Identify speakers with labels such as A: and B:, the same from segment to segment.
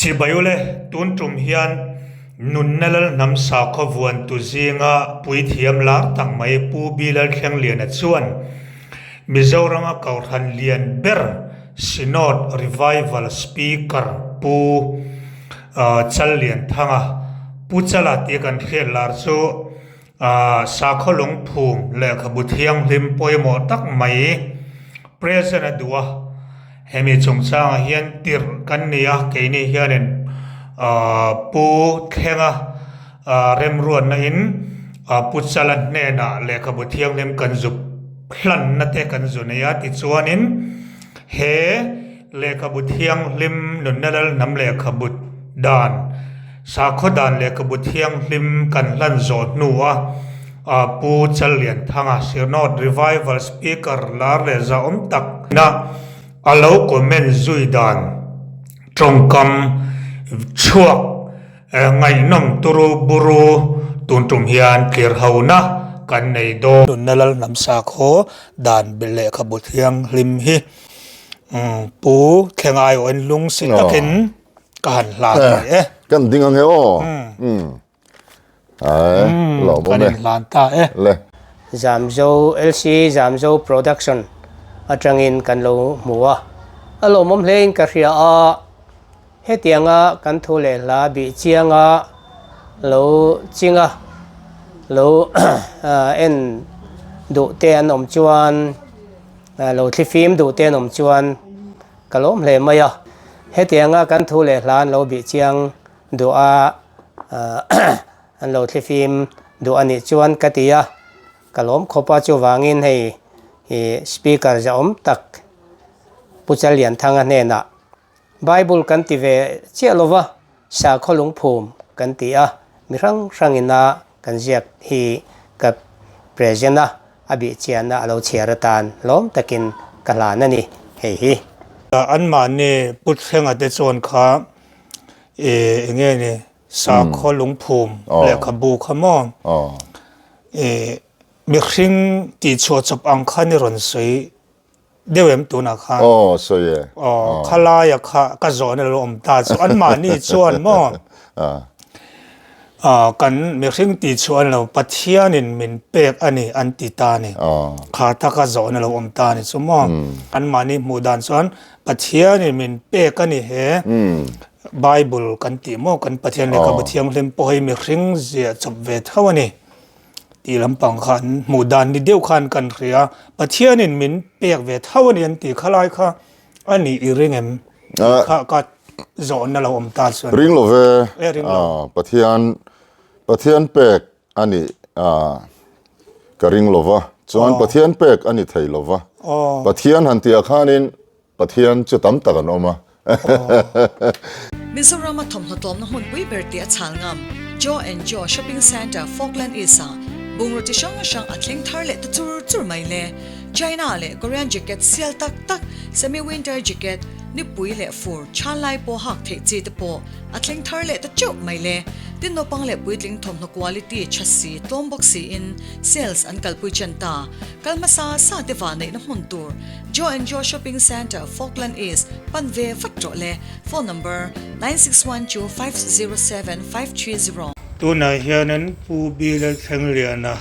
A: Chibai ule, tun tum hian Nunna Lal hnam sakhaw vuantu zinga puithiam lar tak mai Pu B Lalthlengliana chuan Mizorama Kohhran lian ber Synod Revival Speaker Pu Challianthanga, Pu Chala tia kan hriat lar chu Sakhaw lungphum lehkhabu thianghlim pawimawh tak mai present a duh a, hemi chungchangah hian tirh kan ni a, keini hianin Pu Thlenga remruatna in Pu Chala hnenah lehkhabu thianghlim kan zu hlanna te kan zu nei a, tichuanin he Lehkhabu thianghlim nunna lal hnam lehkhabu dan, sakhaw dan lehkhabu thianghlim kan hlan zawh hnua Pu Challianthanga Synod Revival Speaker lar leh zahawm tak na a lo comment zui dan tawngkam chhuak ngaihnawm turu buru tun tum hian tlir hona kan nei dawn. Nunna lal hnam sakhaw dan lehkhabu thianghlim hi. Pu Thlengai aw in lung si takin ka han hlan mai e.
B: Kan ding ang he aw. Ai, lo
A: bawm e. Kan in hlan ta e.
B: Le.
C: Zamzo LC Zamzo Production atangin kan lo hmu a. A lawmawm hle in ka hria a, hetianga kan thu leh hla bih chianga lo chinga lo en duh te an awm chuan Lo thlifim duh te an awm chuan ka lawm hle mai a. Hetianga kan thu leh hla an lo bih chiang duh a, an lo thlifim duh a nih chuan ka ti a, ka lawm khawp a. Chuvangin hei Speaker zahawm tak Pu Challianthanga hnenah Bible kan ti ve chiah lo va, sakhaw lungphum kan ti a, mi hrang hrangina kan ziak hi ka present a, a bih chiahna a lo chhiar atan lawm takin ka hlan a ni hei hi.
A: Anmahni Puthlenga te chuan kha ih eng nge ni sakhaw lungphum lehkhabu kha maw ih mihring tihchhuah chawp ang khan i rawn sawi Deuh em tunah khan?
B: Aw, sawi e.
A: Aw, khalaia kha ka zawhna lo awm ta chu anmahni chuan maw? Aw, kan mihring tih chu an lo Pathianin min pek a ni an ti ta a ni. Kha taka zawhna lo awm ta a ni chu maw? Anmahni hmuh dan chuan Pathianin min pek a ni he Bible kan tih maw? Kan Pathian lehkhabu thianghlim pawh hi mihring ziah chawp ve tho a ni. Tih lampang kha an hmuh dan ni deuh khan kan hria. Pathianin min pek ve tho a ni an tih kha lai kha a nih i ring em? Tih kha ka zawhna lo awm ta chuan.
B: Ring lo ve.
A: E ring lo.
B: Pathian Pathian pek a nih ka ring lo va. Chuan Pathian pek a ni thei lo va. Pathian han tih ah khanin Pathian chu tam tak an awm a.
D: Mizorama thawmhnaw tlawmna hmunpui ber tih a chhal ngam Joe and Joe Shopping Centre Falkland East-ah bungraw chi hrang hrang a thleng thar leh ta chur chur mai le. China leh Korean jacket sial tak tak, semi-winter jacket, nipui leh fur chhan lai pawh hak theih chi te pawh a thleng thar leh ta teuh mai le. Tin naupang leh puitling thawmhnaw quality tha si tlawm bawk siin sales an kalpui chen ta. Kal hmasa sa te vahneihna hmun tur Joe and Joe Shopping Centre, Falkland East, pan ve vat rawh le. Phone number, 9612507530.
A: Tunah hianin Pu B Lalthlengliana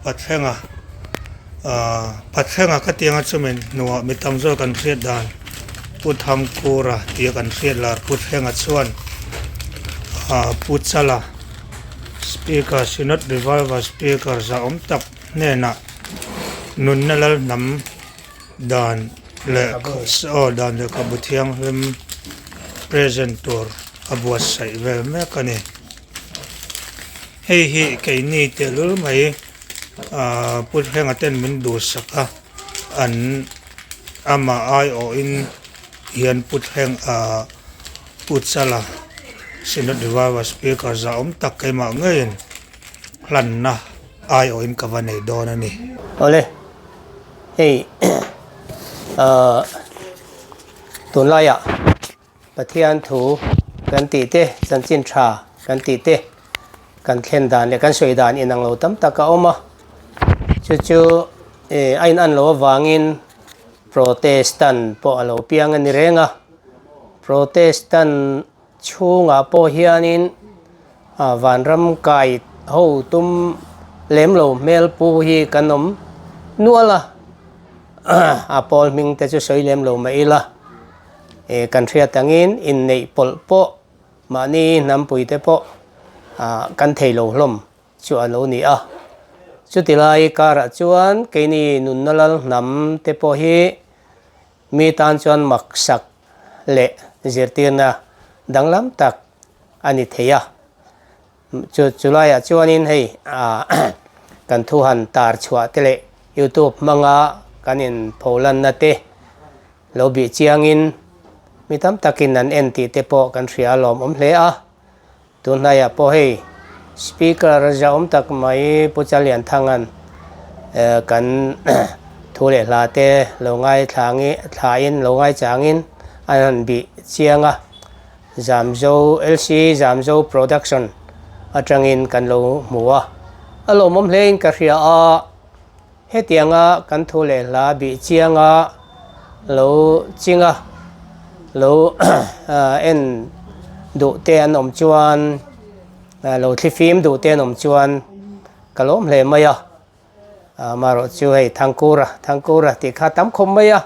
A: Pathlenga Pathlenga ka tianga chumi hnuah mi tam zawk kan hriat dan Pu Thangkura tia kan hriat lar Pu Thlenga chuan Pu Chala Speaker Synod Revival Speaker zahawm tak hnenah nunna lal hnam dan leh aw dan lehkhabu thianghlim present tur a buatsaih vel mek a ni hei hi keini tehlul mai ahh pu thlenga ten min duhsak a an amah aiawhin hian pu thleng ahh pu chala synod revival speaker zahawm tak keimah ngeiin hlanna. Aiawhin ka va nei dawn a ni.
C: Awle, hei ahh tunlaiah Pathian thu kan tih te, chanchin tha kan tih te, kan thlen dan leh kan sawi dan inang lo tam tak a awm a. Chu chu eh a inan loh avangin Protestant pawh a lo piang a ni reng a. Protestant. chhungah pawh hianin vanram kai ho tum lem lo hmel pu hi kan awm nual a, a pawl hming te chu sawi lem lo mah ila kan hriat angin inneih pawlh pawh mahni hnampui te pawh kan thei lo hlawm chu a lo ni a. Chutilai karah chuan keini nunna lal hnam te pawh hi Mi tan chuan maksak leh zirtirna danglam tak a ni thei a. Chu chulaiah chuanin hei kan thu han tar chhuah te leh YouTube hmanga kan inpholanna te lo bih chiangin mi tam takin an en tih te pawh kan hria a lawmawm hle a. Tunhnaiah pawh hei Speaker zahawm tak mai Pu Chalianthanga'n kan thu leh hla te lo ngaithlain lo ngaichangin an han bih chiang a, Zamzo LC Zamzo Production atangin kan lo hmu a, a lawmawm hlein ka hria a. Hetianga kan thu leh hla bih chianga lo chinga lo en duh te an awm chuan lo thlifim duh te an awm chuan ka lawm hle mai a. Amaherawh chu hei Thangkura, Thangkura tih kha tam khawp mai a,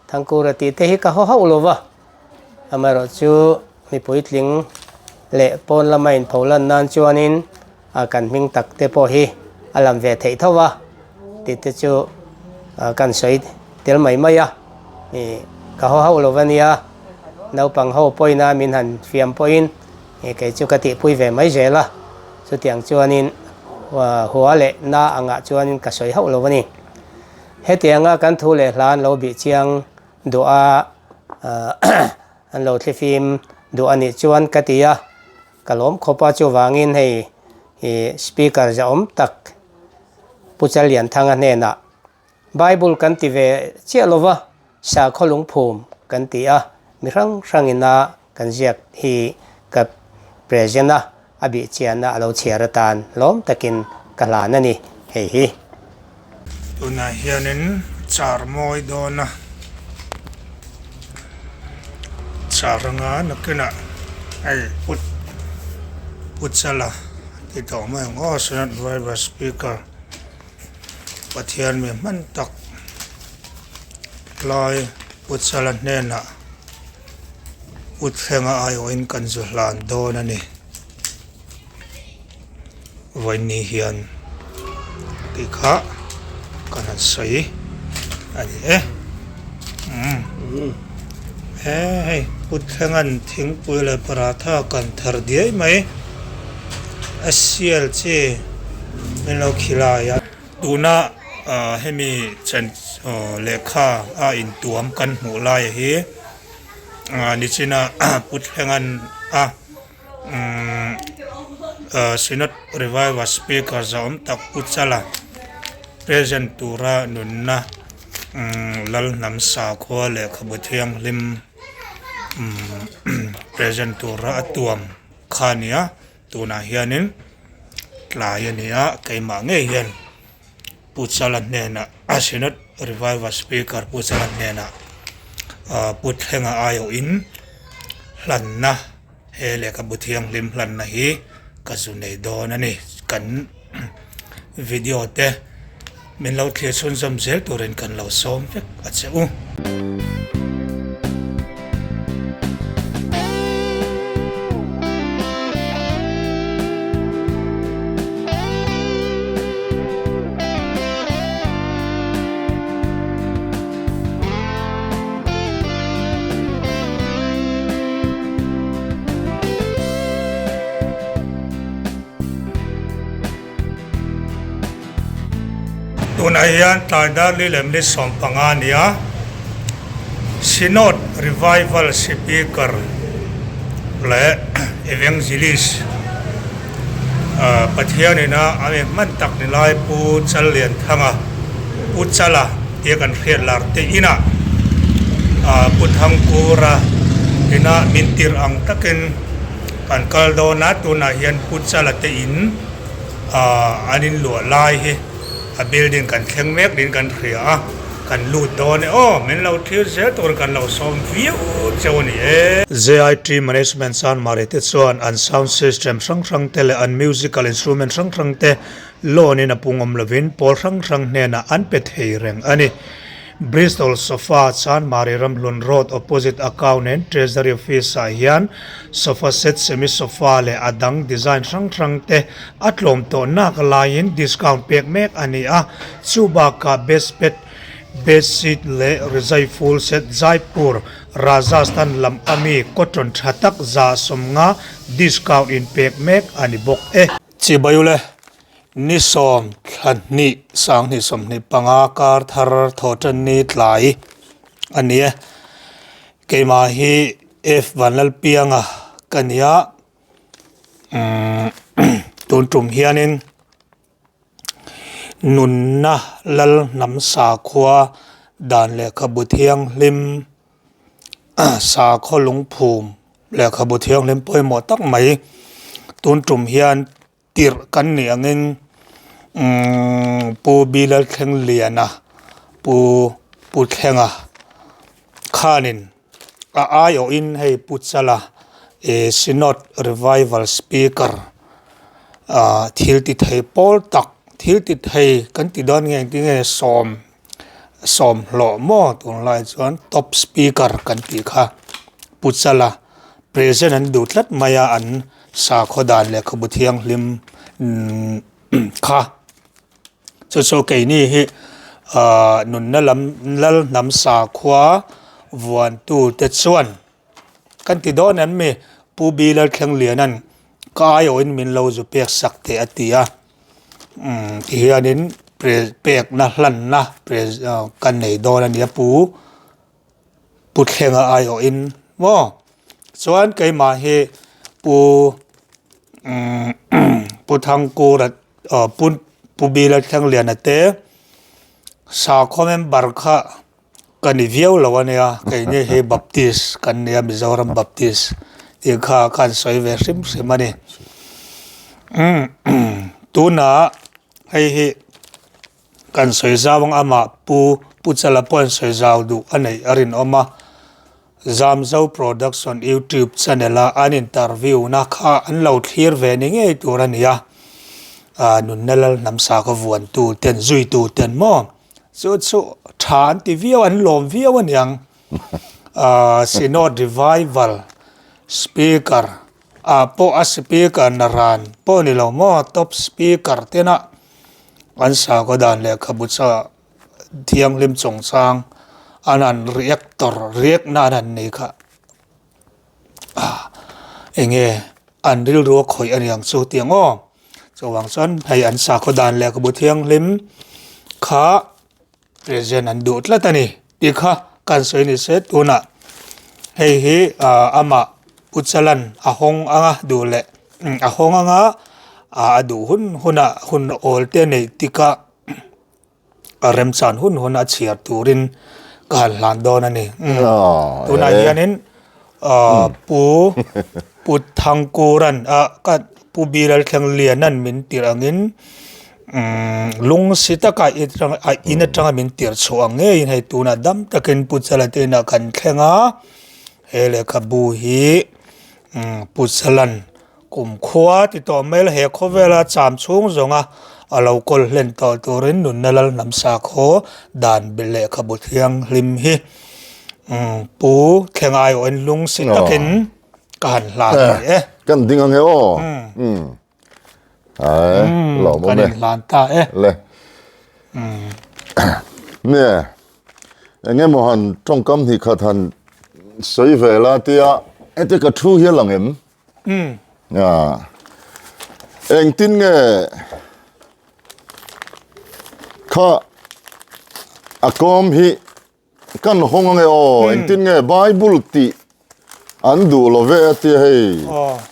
C: Thangkura tih te hi ka haw hauh lo va. Amaherawhchu mi puitling leh pawn lama inpho lan nan chuanin a kan hming tak te pawh hi a lam ve theih tho va tih te chu kan sawi tel mai mai a. Ih ka haw hauh lo va nia, naupang ho pawhin min han fiam pawhin kei chu ka tihpui ve mai zel a, chutiang chuanin hua leh na angah chuanin ka sawi hauh lo va ni. Hetianga kan thu leh hla an lo bih chiang duh a an lo thlifim duh a nih chuan ka ti a, ka lawm khawp a chuvangin hei ih speaker zahawm tak Pu Challianthanga hnenah Bible kan ti ve chiah lo va, sakhaw lungphum kan ti a, mi hrang hrangina kan ziak hi ka present a, a bih chiahna a lo chhiar atan lawm takin ka hlan a ni hei hi.
A: Tunah hianin char mawi dawn a, char anga nakinah hei put put chala ti tawh mai ang aw Senate driver speaker Pathian mi hman tak lai put chala hnenah. Kut thlenga aiawhin kan zu hlan dawn a ni. Vawiin hian tih kha kan han sawi a ni e. Umm he hei kut thlenga'n thingpui leh paratha kan thar diai mai a sial chi min lo khilai a. Tuna hemi chen lehkha a intuam kan hmuh lai hi nichina Puthlenga'n a Synod Revival Speaker zahawm tak Pu Chala present tura nunna Lalhnam sakhua lehkhabu thianghlim present tura a tuam kha a ni a. Tunah hianin tlai a ni a, keimah ngei hian Pu Chala hnenah Synod Revival Speaker Pu Chala hnenah ah Pu Thlenga aiawhin hlanna he lehkhabu thianghlim hlanna hi ka zu nei dawn a ni. Kan video te min lo thlir chhunzawm zel turin kan lo sawm vek a che u. Tunah hian tlai dar li lem ni 15 a ni a, Synod Revival Speaker leh Evangelist Pathian ina a mi hman tak ni lai Pu Challianthanga, Pu Chala tia kan hriat lar te inah Pu Thangkura ina min tirh ang takin Kan kal dawn a, tunah hian Pu Chala te in ahh an in luah lai hi a building kan thleng mek niin kan hria a. Kan lut dawn e aw, min lo thlir zel tur kan lo sawm viau cheu a ni e. JIT Management Chanmari te chuan an sound system hrang hrang te leh an musical instrument hrang hrang te loan in a pungawm lovin pawl hrang hrang hnenah an pe thei reng a ni. Bristol Sofa Chanmari Ramhlun Road opposite Account and Treasury Office ah hian sofa set, semi sofa leh a dang design hrang hrang te a tlawm tawh nak laiin discount pek mek a ni a. Chu bakah bedspet, bedsheet leh rizai full set Jaipur, Rajasthan lam ami cotton tha tak 150 discount in pek mek a ni bawk e. Chibayule, Ni sawm thla hnih sanghnih 25 kar thar thawhtan ni tlai a ni e. Keimah hi F Vanlalpianga ka ni a, umm tun tum hianin nunna lal hnam sakhua dan lehkhabu thianghlim sakhaw lungphum lehkhabu thianghlim pawimawh tak mai tun tum hian Tirh kan nih angin umm Pu Bilalthlengliana Pu Pu Thlenga khanin a aiawhin hei Pu Chala ih Synod Revival Speaker ah thil ti thei pawl tak thil ti thei kan ti dawn nge engtin nge sawm sawm hlawh maw tunlai chuan top speaker kan tih kha Pu Chala present an duh tlat mai a an sakhaw dan lehkhabu thianghlim kha chu chu keini hi ahh nunna lam lal hnam sakhua vuantu te chuan kan ti dawn em mi Pu Bilalthlengliana'n ka aiawhin min lo zu pek sak teh a ti a umm tihianin pre pekna hlanna pre kan nei dawn a nia Pu. Pu Thlenga aiawhin maw chuan keimah hi Pu Pu Thangkura aw Pu Pu Bila Thlengliana te sakhaw member kha ka ni viau lo a nia keini hi Baptist kan nia Mizoram Baptist tih kha ka han sawi ve hrim hrim a ni tunah hei hi. Kan sawi zau ang amah Pu Pu Chala pawh an sawi zau duh a neih a rinawm a, Zamzo Production YouTube channel a an interview na kha an lo thlir ve ni ngei tur a ni a, ah nunna lal hnam sakhaw vuantu ten zuitu ten maw chu chu tha an ti viau an lawm viau a niang ah Synod Revival Speaker ah pawh a speaker na ran pawh ni lo maw top speaker tena An sakhaw dan lehkhabu cha thianghlim chungchang an han react tawr react na an han nei kha ah eng nge an rilru a khawih a niang chu tiang aw chuvang chuan hei an sakhaw dan lehkhabu thianghlim kha present an duh tlat a ni tih kha kan sawi ni se tunah hei hi ah amah Pu Chalan a hawng anga duh leh a hawng anga ah a duh hun hunah hun awl te neih tikah a remchan hun hun a chhiar turin ka han hlan dawn a ni tunah hianin ah Pu Pu Thangkura'n ah ka Pu Bilalthlengliana'n min tirh angin umm lungsi taka in atanga min tirh chhuah ang ngeiin hei tunah dam takin Pu Chala te inah kan thleng a he lehkhabu hi umm Pu Chala'n kumkhua ti tawh mai la he khawvela cham chhung zawnga a lo kawl hlen tawh turin nunna lal hnam sakhaw dan lehkhabu thianghlim hi umm Pu Thlengaiawhin lungsi takin ka han hlan a ni e.
B: Kan ding ang he aw. Umm. Ai, lawm awm e.
A: Kan in hlan ta e.
B: Le. Nge, enge maw han tawngkam hnih khat han sawi ve la tia heti ka thu hial ang em?
A: Umm.
B: Ah. Engtin nge kha a kawm hi Kan hawng ange aw, engtin nge Bible tih an duh lo ve a tia hei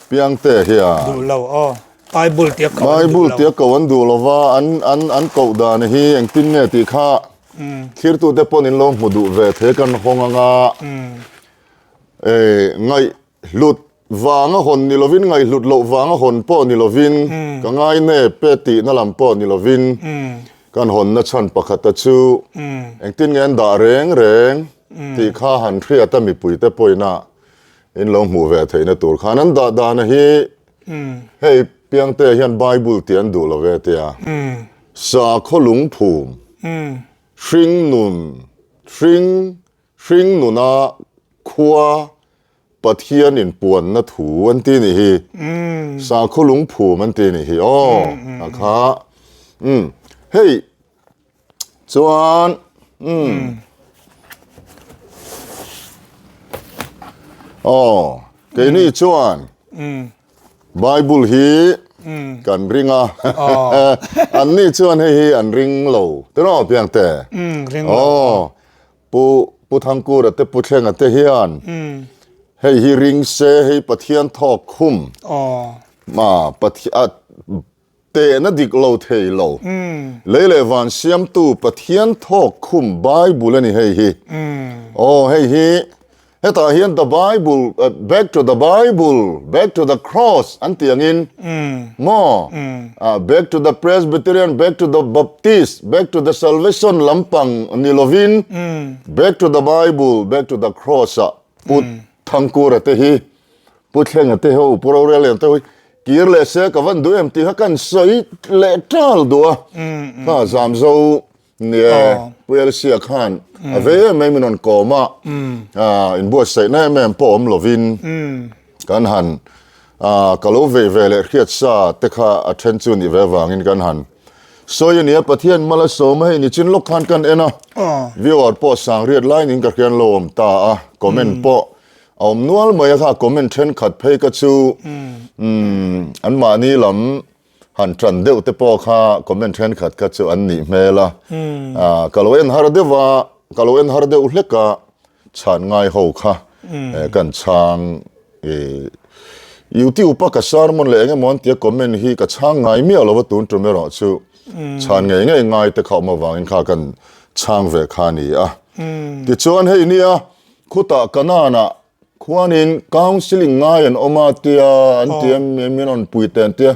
B: Piangte hian.
A: Duh lo aw, Bible tia koh an duh lo.
B: Bible tia koh an duh lo va, an an an koh dan hi engtin nge tih kha thirtute pawn in lo hmu duh ve thei kan hawng anga ngaih hlut vanga hawn ni lovin ngaihhlut loh vanga hawn pawh ni lovin ka ngai nep e tihna lam pawh ni lovin. Kan hawnna chhan pakhata chu engtin nge an dah reng reng tih kha han hriat a mipuite pawhin in lo hmuh ve theihna tur khan an dah dana hi hei Piangtea hian Bible tih an duh lo ve tia sakhaw lungphum hringnun hring Hringnuna khua Pathian in puanna thu an ti nih hi. Sakhaw lungphum an ti nih hi aw a kha. Umm hei chuan umm aw keini chuan Bible hi kan ring a an ni chuan hei hi an ring lo tiraw Piangte? Aw Pu Pu Thangkura te Pu Thlenga te hian hei hi ring se hei Pathian thawk khum ma Pathian tehna dik lo thei lo lei leh van siamtu Pathian thawk khum Bible a ni hei hi aw hei hi Hetah hian the Bible, back to the Bible, back to the cross an tih angin maw? Back to the Presbyterian, back to the Baptist, back to the salvation lampang ni lovin back to the Bible, back to the cross ah Pu Thangkura te hi, Pu Thlenga te ho, Pu Rorelian te ho hi kir leh se ka van duh em tih kha kan sawi leh tal duh a. Kha Zamzo Nia, Pu Elsia khan a ve em em in rawn kawm a, inbuatsaihna em em pawh awm lovin kan han ka lo vei ve leh hriat sa te kha a then chu nih ve avangin kan han sawi a nia, Pathian mal a sawm a, hei nichin lawk khan kan en a, viewer pawh sangriat laiin ka hrian lo awm ta a, comment pawh a awm nual mai a kha, comment thenkhat phei ka chu anmahni lam Han ṭan deuh te pawh kha comment ṭhenkhat kha chu an nih hmel a, ka lo en har deuh a, ka lo en har deuh hlek a, chhan ngai ho kha kan chhang YouTube a ka sermon leh eng emaw an tia comment hi ka chhang ngai miah lo a tun ṭum erawh chu chhan ngei ngei ngai te kha awm avangin kha kan chhang ve kha a ni a. Tichuan hei nia khutah Kanaan-ah Khuanin counselling ngai an awm a tia an ti a min rawn pui teh an tia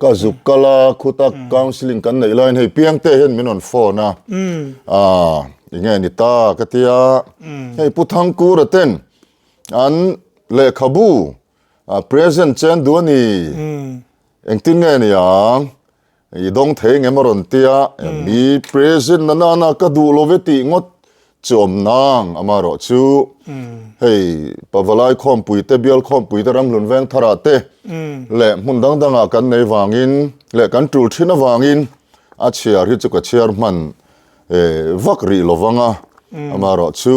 B: ka zuk kal a khuta counselling kan neih laiin hei Piangte hian min rawn phone a ah enge ni ta ka tia hei Pu Thangkura ten an lehkhabu present chen duh a ni Engtin nge ni ang? I dawng thei ngem a rawn ti a, mi present na nana ka duh lo ve tih ngawt chu awm nang amaherawh chu hei Pavalai khawmpui te, Bial khawmpui te, Ramhlun veng tharah te leh hmun dang dangah kan nei vangin leh kan tul thin avangin a chhiar hi chu ka chhiar hman vak rih lo vang a, amaherawh chu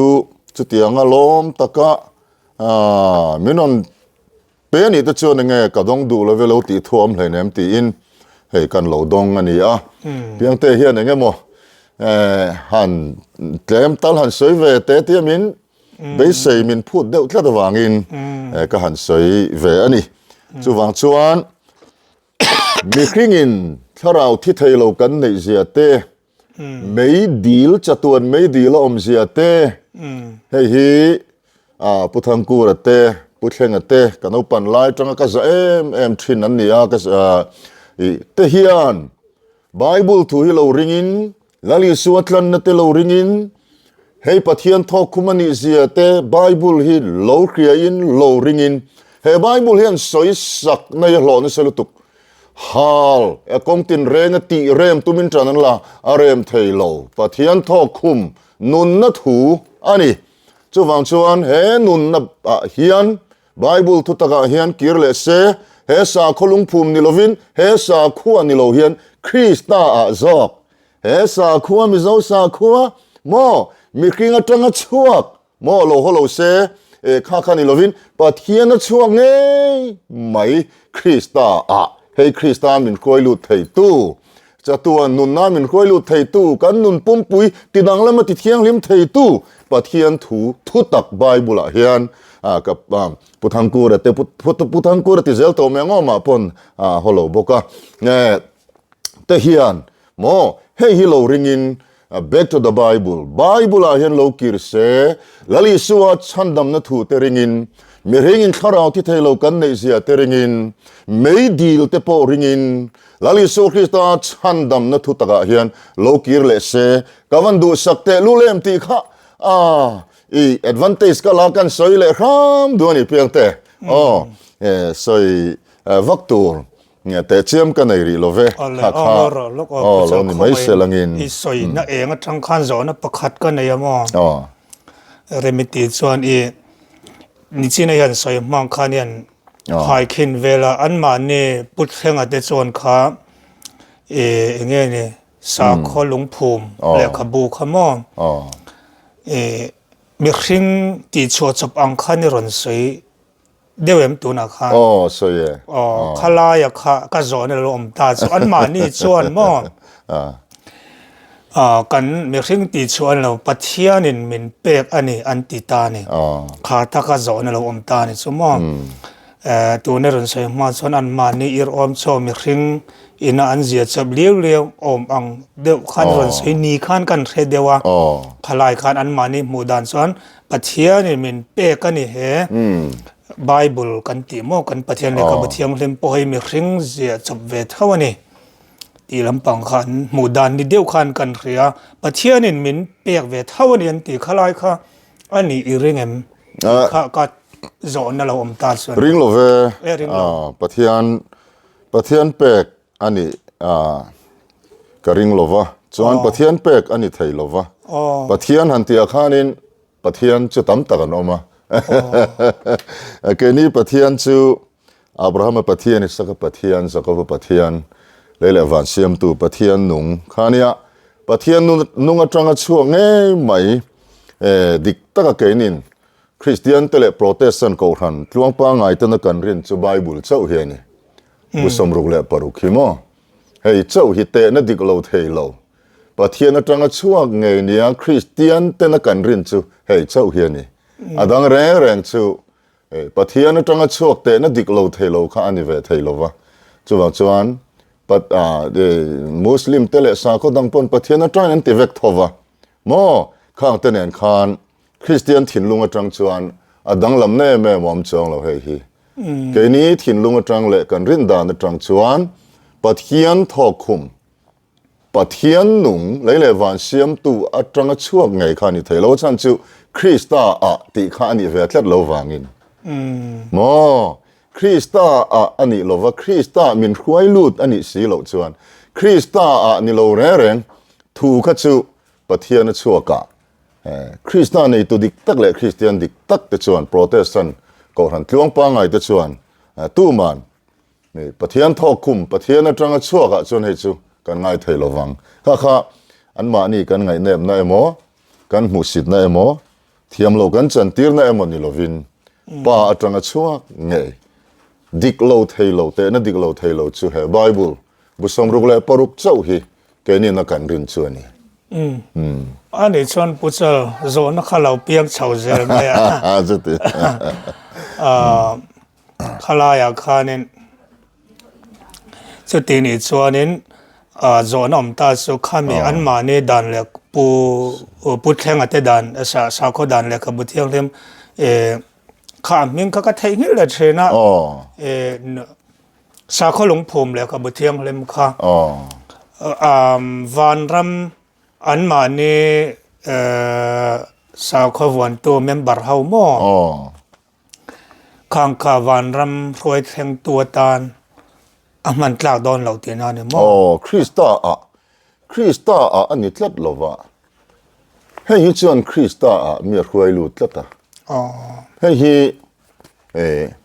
B: chutianga lawm taka min rawn Pe nih te chuan enge ka dawng duh lo ve lo tih thu a awm hleinem tiin hei kan lo dawng a ni a. Piangte hian eng emaw han tlem tal han sawi ve te tia min beisei min phut deuh tlat avangin ka han sawi ve a ni. Chuvang chuan mihringin thlarau thi thei lo kan neih zia te Mei dil chatuan mei dil a awmzia te hei hi Pu Thangkura te Pu Thlenga te ka naupan lai atanga ka za em em thin an ni a ka te hian Bible thu hi lo ringin Lal Isua tlanna te lo ringin hei Pathian thawkkhum a nih zia te Bible hi lo hriain lo ringin he Bible hian sawi sak nei a hlawh nasa lutuk Hal, e kawng tinrenga tih rem tumin ṭan an la, a rem thei lo. Pathian thawk khum nunna thu a ni. Chuvang chuan he nunna ah hian Bible thu takah hian kir leh se, he sakhaw lungphum ni lovin, he sakhua ni lo hian Krista ah zawk, he sakhua Mizo sakhua maw mihring atanga chhuak Maw lo haw lo se, e kha kha ni lovin Pathian a chhuak ngei mai Krista ah. Hei Krista min hruai lut theitu, chatuan nunna min hruai lut theitu, kan nun pumpui ti danglam a ti thianghlim theitu Pathian thu thutak Bible ah hian ka Pu Thangkura te Pu Thangkura ti zel tawh mai ang aw mah pawn a haw lo bawk a. Te hian maw hei hi lo ringin Back to the Bible, Bible ah hian lo kir se, Lal Isua chhandamna thu te ringin, Mihringin thlarau thi thei lo kan neih zia te ringin, mei dil te pawh ringin, Lal Isua Krista chhandamna thu takah hian lo kir leh se, ka van duhsak teh lul em tih kha a i advantage ka la kan sawi leh hram duh a ni piangte. Aw, sawi vak tur Nge chiam ka nei rih lo ve.
A: Kha kha aw lo ni mai se langin. I sawi na eng atang khan zawhna pakhat ka nei a maw? Aw. Remiti chuan i nichina hian sawi hmang khan hian khaikhin vel a, anmahni Pu Thlenga te chuan kha i enge ni sakhaw lungphum lehkhabu kha maw? Aw. I mihring tihchhuah chawp ang khan i rawn sawi Deuh em tunah khan?
B: Aw, sawi e.
A: Aw, khalaia kha ka zawhna lo awm ta chu anmahni chuan maw? Aw, kan mihring tih chu a ni lo, Pathianin min pek a ni an ti ta a ni. Kha taka zawhna lo awm ta a ni chu maw? Tuna rawn sawi hma chuan anmahni ir awm chaw mihring ina an zia chawp liau liau awm ang deuh khan rawn sawi ni khan kan hre deuh a. Khalai khan anmahni hmuh dan chuan Pathianin min pek a ni he Bible kan tih maw kan Pathian lehkhabu thianghlim pawh hi mihring ziah chawp ve tho a ni tih lampang kha an hmuh dan ni deuh khan kan hria Pathianin min pek ve tho a ni an tih kha lai kha a nih i ring em tih kha ka zawhna lo awm ta chuan
B: Ring lo ve Pathian Pathian pek A nih ka ring lo va, chuan Pathian pek a ni thei lo va. Pathian han tih ah khanin Pathian chu tam tak an awm a. Keini Pathian chu Abrahama Pathian, Isaka Pathian, Jakoba Pathian, lei leh van siamtu Pathian nung kha nia. Pathian nung atanga chhuak ngei mai dik taka keinin Kristian te leh Protestant kohhran tluang pangngai tena kan rin chu Bible chauh hi a ni. Bu 66 hi maw? Hei chauh hi tehna dik lo thei lo. Pathian atanga chhuak ngei nia Kristian tena kan rin chu hei chauh hi a ni. A dang reng reng chu Pathian atanga chhuak tehna dik lo thei lo kha a ni ve thei lo va. Chuvang chuan Muslim te leh sakhaw dang pawn Pathian atangin an ti vek tho va. Maw? Khang te nen khan Kristian thinlung atang chuan a danglam na em em a awm chuang lo hei hi. Keini thinlung atang leh kan rin dan atang chuan Pathian thawkkhum, Pathian nung lei leh van siamtu atanga chhuak ngei kha a ni thei lo. A chhan chu Krista ah tih kha a nih ve tlat lo vangin. Maw? Krista ah a nih lova Krista min hruai lut a nih si loh chuan Krista ah ni lo reng reng thu kha chu Pathian a chhuak ah Krista neitu dik tak leh Kristian dik tak te chuan Protestant kohhran tluang pangngai te chuan tuman Pathian thawkkhum, Pathian atanga chhuak ah chuan hei chu kan ngai thei lo vang. Kha kha anmahni kan ngaihnepna emaw, kan hmuhsitna emaw, thiam lo kan chantirna emaw ni lovin Pa atanga chhuak ngei dik lo thei lo, tehna dik lo thei lo chu he Bible bu 66 chauh hi Keinin a kan rin chu a ni.
A: Umm. A nih chuan Pu Chal, zawhna kha lo piang chho zel mai
B: a. Chuti.
A: Khalaiah khanin chuti nih chuanin zawhna awm ta chu khami anmahni dan leh Pu Pu Thlenga te dan sakhaw dan lehkhabu thianghlim kha a hming kha ka theihnghilh leh thin a. Sakhaw lungphum leh ka bu thianghlim kha vanram anmahni sakhaw vuantu member ho maw khang kha vanram hruai thlengtu atan a hman tlak dawn lo tihna a ni maw?
B: Aw, Krista ah, Krista ah a ni tlat lo va. Hei hi chuan Krista ah mi a hruai lut tlat a. Hei hi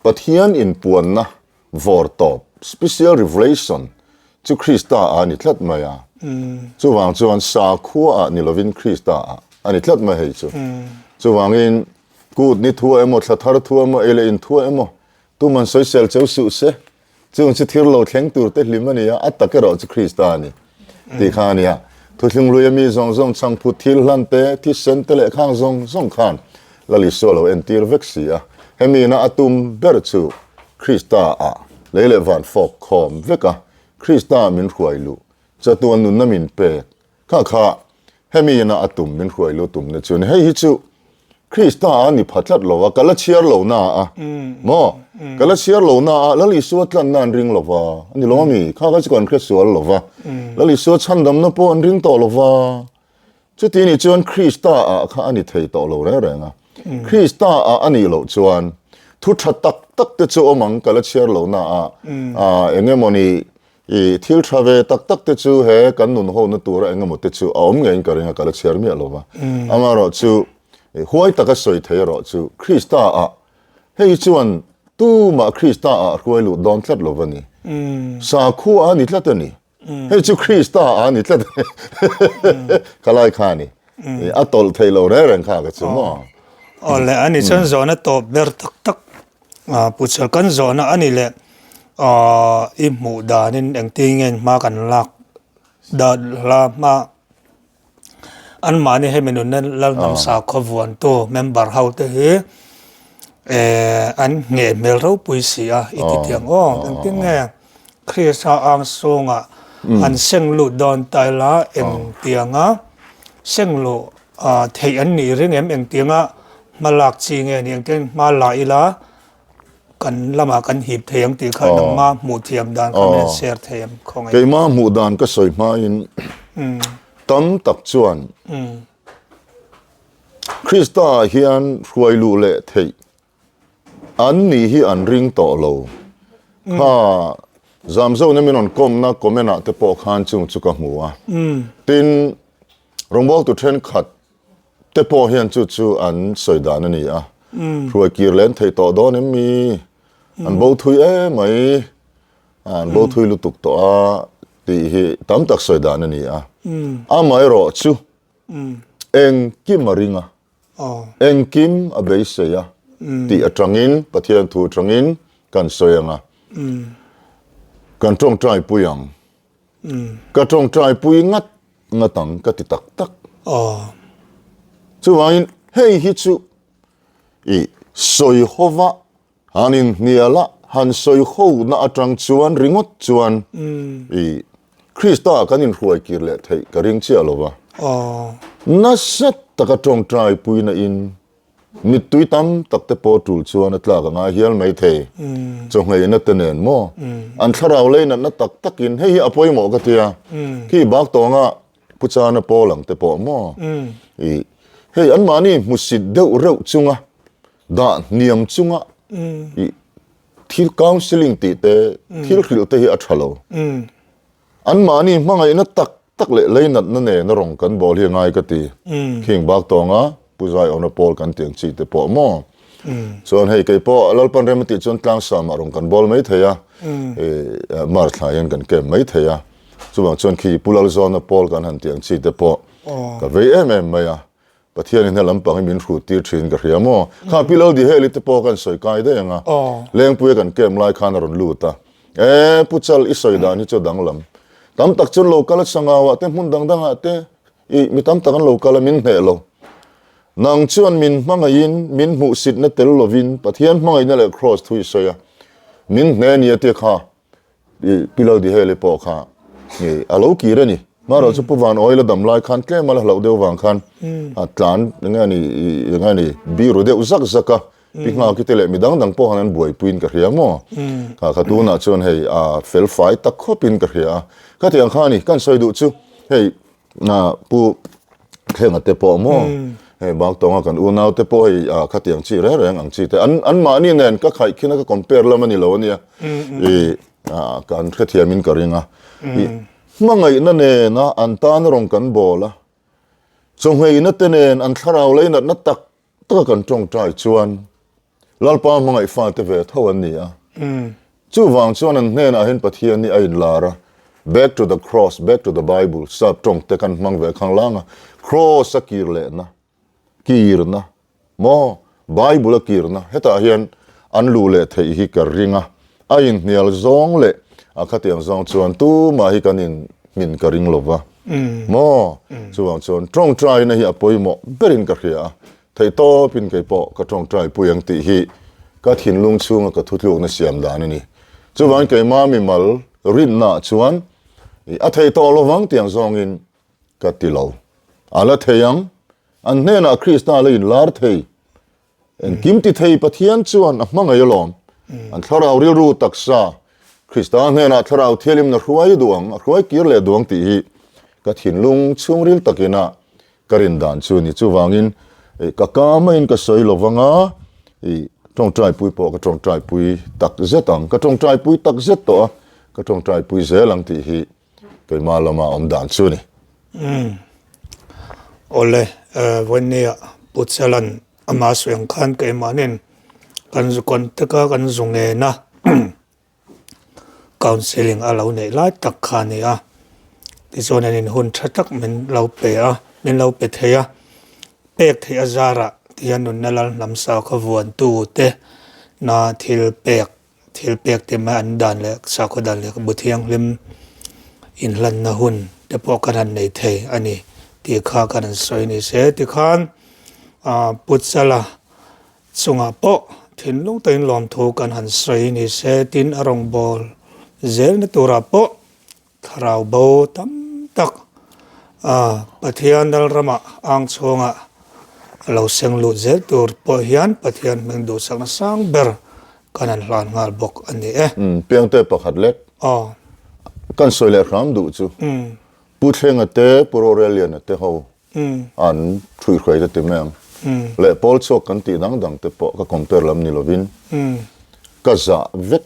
B: Pathian inpuanna vawr tawp, special revelation, chu Krista ah a ni tlat mai a. Chuvang chuan sakhua ah ni lovin Krista ah a ni tlat mai hei chu. Chuvangin kut ni thua emaw, thla thar thua emaw, ei leh in thua emaw, tuman sawisel cheu suh se. Chung chu thir lo thleng tur te hlim a ni a, a tak erawh chu Krista a ni tih kha a ni a. Thuthlung lui a mi zawng zawng chhangphut thil hlan te, thisen te leh khang zawng zawng khan Lal Isua lo entir vek si a. Hemi ina a tum ber chu Krista ah lei leh van fawk khawm vek a, Krista min hruai luh, chatuan nunna min pek kha kha hemi ina a tum min hruai luh tumna chu a ni. Hei hi chu. Krista a ni pha tlat lo a, ka la chhiar lo na a, maw? Ka la chhiar lo na a, Lal Isua tlanna an ring lo va, a ni lo ami? Kha kha chu kan hre sual lo va, Lal Isua chhandamna pawh an ring tawh lo va. Chuti nih chuan Krista ah kha a ni thei tawh lo reng reng a. Krista ah a nih loh chuan thu tha tak tak te chu awm ang ka la chhiar lo na a, eng emawni I thil tha ve tak tak te chu he kan nun hona tura eng emaw te chu a awm ngeiin ka ring a, ka la chhiar miah lo va. Amaherawhchu, huai taka sawi thei erawh chu Krista ah hei chuan tumah Krista ah hruai lut dawn tlat lo va ni. Sakhua a ni tlat a ni. Hei chu Krista ah a ni tlat a ni. Ka lai kha a ni. A tawlh thei lo reng reng kha ka chu maw.
A: Aw le, ani chuan zawhna tawp ber tak tak Pu Chhel kan zawhna a ni leh i hmuh danin engtin nge hma kan lak dan hla hma anmahni hemi nunna Lalhnam sakhaw vuantu member ho te hi an ngheh hmel ropui si a i ti tiang aw engtin nge Krista ang chhungah an seng lut dawn ta ila engtianga seng luh Theih an nih ring em? Engtianga hma lak chi nge ni? Engtiang hma la ila kan lamah kan hip thei ang tih kha nangma hmuh thiam dan kha min share thei em khawngaih?
B: Keima hmuh dan ka sawi hmain tam tak chuan Krista ah hian hruai luh leh theih an nih hi an ring tawh lo. Kha Zamzona min rawn kawmna comment ah te pawh khan chung chu ka hmu a. Tin, Rawngbawltu thenkhat te pawh hian chu chu an sawi dan a ni a, hruai kir len thei tawh dawn em mi? An bo thui em mai, an bo thui lutuk tawh a tih hi tam tak sawi dan a ni a. Amaherawh chu engkim a ring a, engkim a beisei a tih atangin Pathian thu atangin kan sawi ang a, kan tawngtai pui ang. Ka tawngtai pui ngat ngat ang ka ti tak tak. Chuvangin hei hi chu i sawi hova han inhnial a, han sawi hona atang chuan ringawt chuan i Krista kan inhruai kir leh theih ka ring chiah lo va. Nasa taka tawngtai puina in Mittui tam tak te pawh tul chuan a tlak a ngai hial mai thei. Chawngheina te nen maw? An thlarau lei natna tak takin hei hi a pawimawh ka tia. Khi bak tawnga Pu Chana pawl ang te pawh maw? I hei anmahni hmusit deuh reuh chunga dah hniam chunga i thil counselling tih te thil hrilh te hi a tha lo. Anmahni hmangaihna tak tak leh leinatna nena rawng kan bawl hi a ngai ka ti. Khing bak tawnga Pu Zaiawna pawl kan tih ang chi te pawh maw? Chuan hei kei pawh Lalpan rem a tih chuan tlangsam ah rawng kan bawl mai thei a, mar thla hian kan kem mai thei a. Chuvang chuan khi Pu Lalzawna pawl kan han tih ang chi te pawh ka vei em em mai a. Pathianin he lampang hi min hrut tir thin ka hria maw? Kha Pi Laldiheli te pawh kan sawi kai daih ang a, Lengpuia kan kem lai khan a rawn lut a. E, Pu Chal, i sawi dan hi chu a danglam. Tam tak chuan lo kal a Sangauah te hmun dang dangah te i mi tam tak an lo kal a, min hneh lo. Nang chuan min hmangaihin min hmuhsitna tel lovin Pathian hmangaihna leh Kraws thu i sawi a, min hneh nia tia kha I Pi Laldiheli pawh kha i a lo kir a ni. Hmarawh chu Pu Van Oil a dam lai khan tlem a la hlauh deuh vang khan a tlan eng nge ni i eng nge ni biru deuh zak zak a. Pi Nghaki te leh mi dang dang pawh khan an buaipuiin ka hria maw. Kha kha tunah chuan hei a fel fai tak khawpin ka hria a. Khatiang kha a ni kan sawi duh chu hei Pu Thlenga te pawh maw hei Baktawnga kan unau te pawh hei khatiang chi reng reng ang chi te an an mahni nen ka khaih khin a ka compare lam a ni lo a nia i kan hrethiam in ka ring a i hmangaihna nena an tan rawng kan bawl a chawngheina te nen an thlarau leinatna tak taka kan tawngtai chuan Lalpa hmangaih fate ve tho an ni a. Chuvang chuan an hnenah hian Pathian hi a inlar a, Back to the cross, back to the Bible, sap tawng te kan hmang ve khanglang a, Cross a kir lehna, kirna, maw? Bible a kirna, hetah hian an luh leh theih hi ka ring a, a inhnial zawng leh a khatiang zawng chuan tumah hi kan inhmin ka ring lo va, maw? Chuvang chuan tawngtaina hi a pawimawh berin ka hria a, Theihtawpin kei pawh ka tawngtai pui ang tih hi ka thinlung chhunga ka thutlukna siam dan a ni. Chuvangin keimah mimal rinnaah chuan a thei tawh lovang tiang zawngin ka ti lo. A la thei ang. An hnenah Krista la inlar thei. Engkim ti thei Pathian chuan a hmangaih alawm. An thlarau rilru taksa Krista hnenah thlarau thialimna hruai duh ang, a hruai kir leh duh ang tih hi ka thinlung chhungril takina ka rin dan chu a ni. Chuvangin ka ka maiin ka sawi lo vang a, i tawngtaipui pawh ka tawngtaipui tak zet ang. Ka tawngtaipui tak zet tawh a, ka tawngtaipui zel ang tih hi keimah lama awm dan chu a ni.
A: Umm. Awle, vawinia Pu Chalan Ama sawi ang khan keimahnin kan zu contact a, kan zu ngen a, counselling a lo neih lai tak kha a ni a. Tichuan an in hun tha tak min lo pe a, min lo pe thei a. Pek theih a zarah tihian nunna lal hnam sakhaw vuantu te na thil pek Thil pek te mai an dan leh sakhaw dan leh bu thianghlim inhlanna hun te pawh kan han nei thei a ni tih kha kan han sawi ni se. Tikhan ah Putsala chungah pawh thinlung takin lawmthu kan han sawi ni se. Tin a rawngbâwl zelna turah pawh Thlarau bo tam tak a Pathian Lalramah ang chhungah a lo seng lut zel tur pawh hian Pathian hming duhsakna sang ber kan han hlan nghal bawk a ni e.
B: Umm, Piangte pakhat lek.
A: Aw.
B: Kan sawi leh hram duh chu. Pu Thlenga te, Pu Roreliana te ho an thuihhruai te ti mai ang. Leh pawl chhuak kan tih dang dang te pawh ka compare lam ni lovin ka zah vek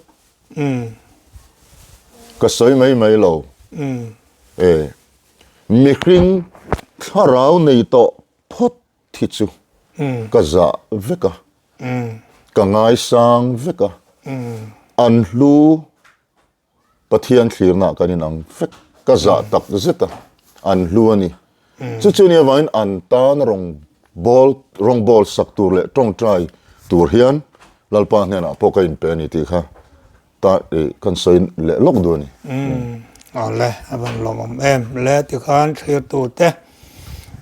B: Ka sawi mai mai lo. E, mihring thlarau nei tawh phawt hi chu ka zah vek a, ka ngaisang vek a, an hlu Pathian thlirnaah kan inang vek, ka zah tak zet a, an hlu a ni. Chu chu nia vangin an tan rawng bawl rawng bawl sak tur leh tawngtai tur hian Lalpa hnenah pawh ka inpe a ni tih kha ta ih kan sawi leh lawk duh a ni.
A: Umm awle a van lawmawm em le tikhan thlirtu te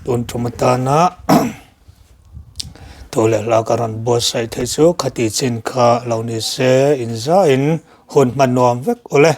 A: tun tum atana thu leh hla ka rawn buatsaih theih chu khati chin kha lo ni se inzaiin hun hman nuam vek awle.